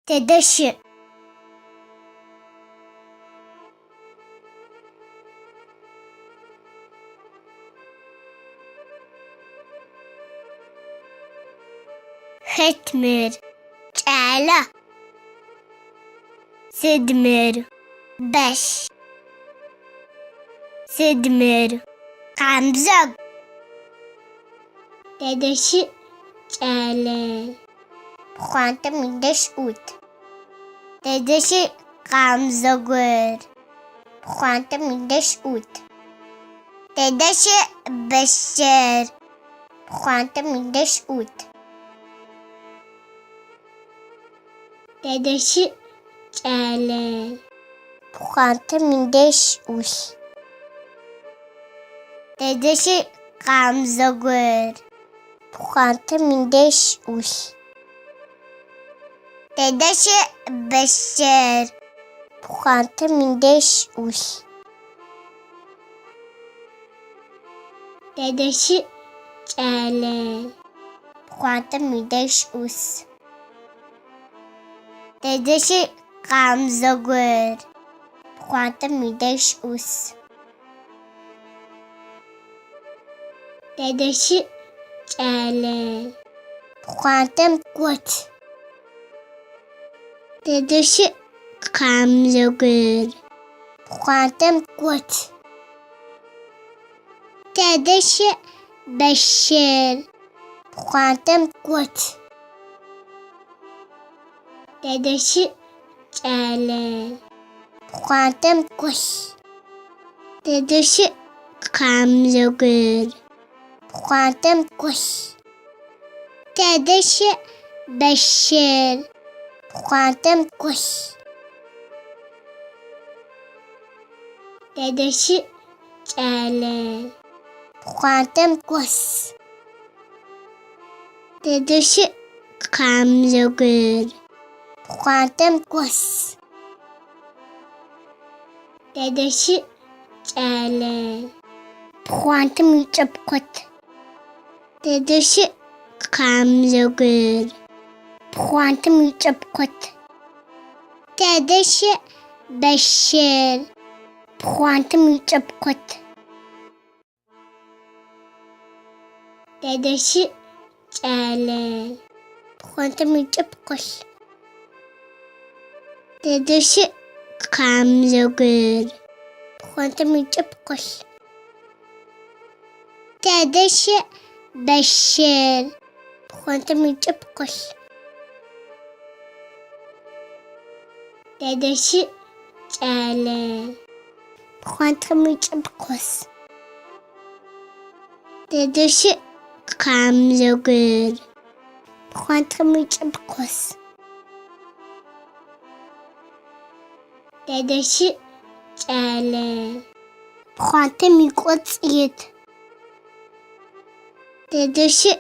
Тэдэ щыӏ? Хэт мыр? Кӏалэ. Сыд мыр? Бэщ. Сыд мыр? Къамзэгу. Тэдэ щыӏ кӏалэр? Пхъуантэм ыдэжь ӏут. Тэдэ щыӏ къамзэгур? Пхъуантэм ыдэжь ӏут. Тэдэ щыӏ бэщыр? Пхъуантэм ыдэжь ӏут. Тэдэ щыӏ кӏалэр? Пхъуантэм ыдэжь ӏулъ. Тэдэ щыӏ къамзэгур? Пхъуантэм ыдэжь ӏулъ. Тэдэ щыӏ бэщыр? Пхъуантэм ыдэжь ӏулъ. Тэдэ щыӏ кӏалэр? Пхъуантэм ыдэжь ӏус. Тэдэ щыӏ къамзэгур? Пхъуантэм ыдэжь ӏус. Тэдэ щыӏ кӏалэр? Пхъуантэм гот. Тэдэ щыӏ къамзэгур? Пхъуантэм гот. Тэдэ щыӏ бэщыр? Пхъуантэм гот. Тэдэ щыӏ кӏалэр? Пхъуантэм голъ. Тэдэ щыӏ къамзэгур? Пхъуантэм голъ. Тэдэ щыӏ бэщыр? Пхъуантэм голъ. Тэдэ щыӏ кӏалэр? Пхъуантэм гос. Тэдэ щыӏ къамзэгур? Пхъуантэм гос. Тэдэ щыӏ кӏалэр? Пхъуантэм ыкӏыб къот. Тэдэ щыӏ къамзэгур? Пхъуантэм ыкӏыб къот. Тэдэ щыӏ бэщыр? Пхъуантэм ыкӏыб къот. Тэдэ щыӏ кӏалэр? Пхъуантэм ыкӏыб къолъ. Тэдэ щыӏ къамзэгур? Пхъуантэм ыкӏыб къолъ. Тэдэ щыӏ бэщыр? Пхъуантэм ыкӏыб къолъ. Тэдэ щыӏ кӏалэр? Пхъуантэм ыкӏыб къос. Тэдэ щыӏ къамзэгур? Пхъуантэм ыкӏыб къос. Тэдэ щыӏ кӏалэр? Пхъуантэм ыкӏоцӏ ит. Тэдэ щыӏ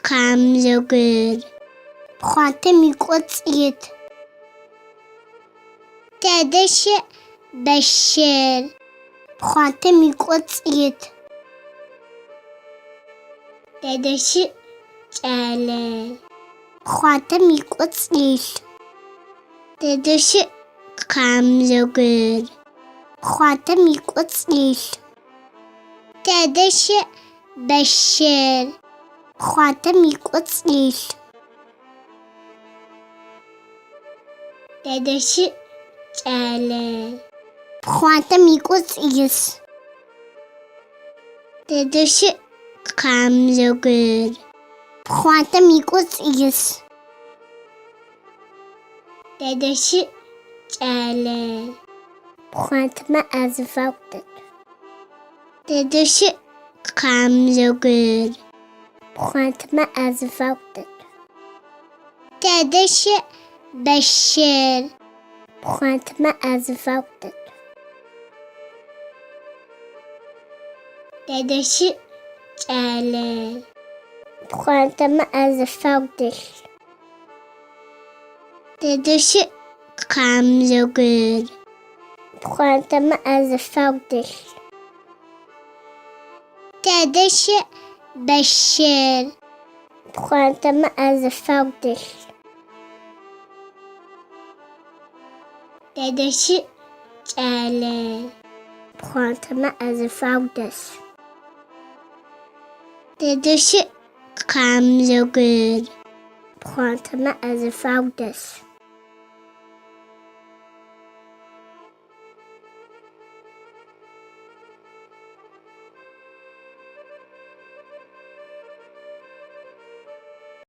къамзэгур? Пхъуантэм ыкӏоцӏ ит. Тэдэ щыӏ бэщыр? Пхъуантэм ыкӏоцӏ ит. Тэдэ щыӏ кӏалэр? Пхъуантэм ыкӏоцӏ илъ. Тэдэ щыӏ къамзэгур? Пхъуантэм ыкӏоцӏ илъ. Тэдэ щыӏ бэщыр? Пхъуантэм ыкӏоцӏ илъ. Тэдэ щыӏ кӏалэр? Пхъуантэм ыкӏоцӏ ис. Тэдэ щыӏ къамзэгур? Пхъуантэм ыкӏоцӏ ис. Тэдэ щыӏ кӏалэр? Пхъуантэмэ азыфагу дэт. Тэдэ щыӏ къамзэгур? Пхъуантэмэ азыфагу дэт. Тэдэ щыӏ бэщыр? Пхъуантэмэ азыфагу дэт. Тэдэ щыӏ кӏалэр? Пхъуантэмэ азыфагу дэлъ. Тэдэ щыӏ къамзэгур? Пхъуантэмэ азыфагу дэлъ. Тэдэ щыӏ бэщыр? Пхъуантэмэ азыфагу дэлъ. Тэдэ щыӏ, кӏалэ? Пхъуантэмэ азыфагу дэс. Тэдэ щыӏ къамзэгур? Пхъуантэмэ азыфагу дэс.